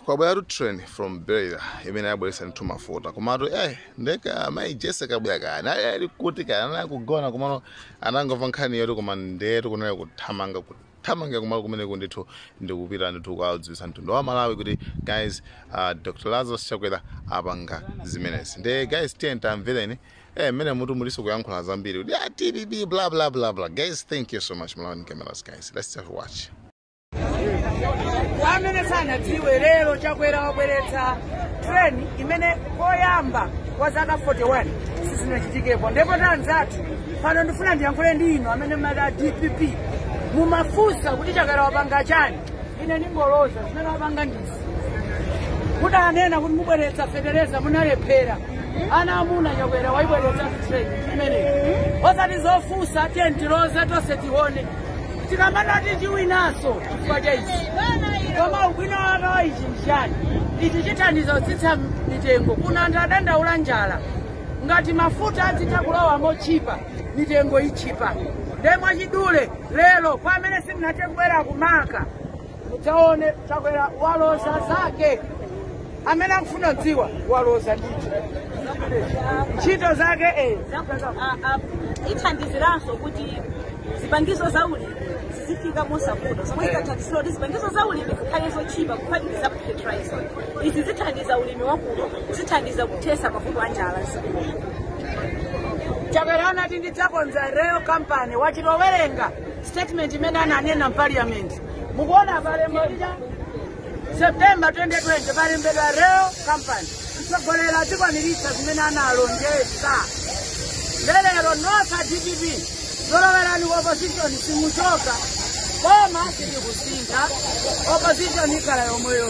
Kwabwera train from Beira imene yabweretsa ndithu mafuta. Komatu ndeka mayi Jessica bwera kani ali kuti kani anakugona, komano anangomva nkhani yoti, koma ndetu kunali kuthamanga, kuthamanga kumalo kumeneko ndithu, ndikupita ndithu kuwadziwitsa mtundu wa Malawi kuti guys, Dr. Lazarus Chakwera apanga zimenezi. Nde guys, tiye tamvereni mmene mutu muliso kuyankhula zambiri kuti TBB blah blah blah blah. Guys, thank you so much. Malawi Cameras, guys, let's just watch. Amene sanadziwe, lero Chakwera wabweretsa train imene koyamba kwa zaka 41 sizinachitikepo. Ndipo tanzathu pano ndifuna ndiyankhule ndi inu amene mali a DPP, mumafunsa kuti Chakwera wapanga chani. Ine ndingoloza zimene wapanga ndizi. Mudanena kuti mubweretsa fetereza, munalephera. Ana amuna, Chakwera waibweretsa train imeneyi, osati zofunsa. Tiye tiloze tonse tione. Tikamanati chiwinaso chifukwa cha izi, koma ubwino wake wa ichi nchani? Ichi chithandiza kutsitsa mitengo. Kuna anthu adandaula njala. Ngati mafuta adzitha kulowa mochipa, mitengo ichipa. Nde mwachidule, lero kwa amene simunathe kubwera kumaka, mudzaone Chakwera waloza zake. Amene akufuna kudziwa, waloza ndithu ntchito zake. Ithandiziranso kuti zipangizo za ulimi zizifika mosavuta, zomwe zithandizira kuti zipangizo za ulimi zikhale zochipa, kuphatikiza fertilizer. Izi zithandiza ulimi wakuno, zithandiza kuthesa mavuto a njala mdziko. Chakwera anati ndidzakonza rail company. Wachitowerenga statement imene ananena m'parliament. Mukuona palembo lija, September 2020, palembedwa rail company. Mtsogoleri azikwaniritsa zimene analonjeza. Lero nonse a DPP, zolowerani ku opposition, simuchoka, koma sitikusintha. Opposition ikhala yomweyo.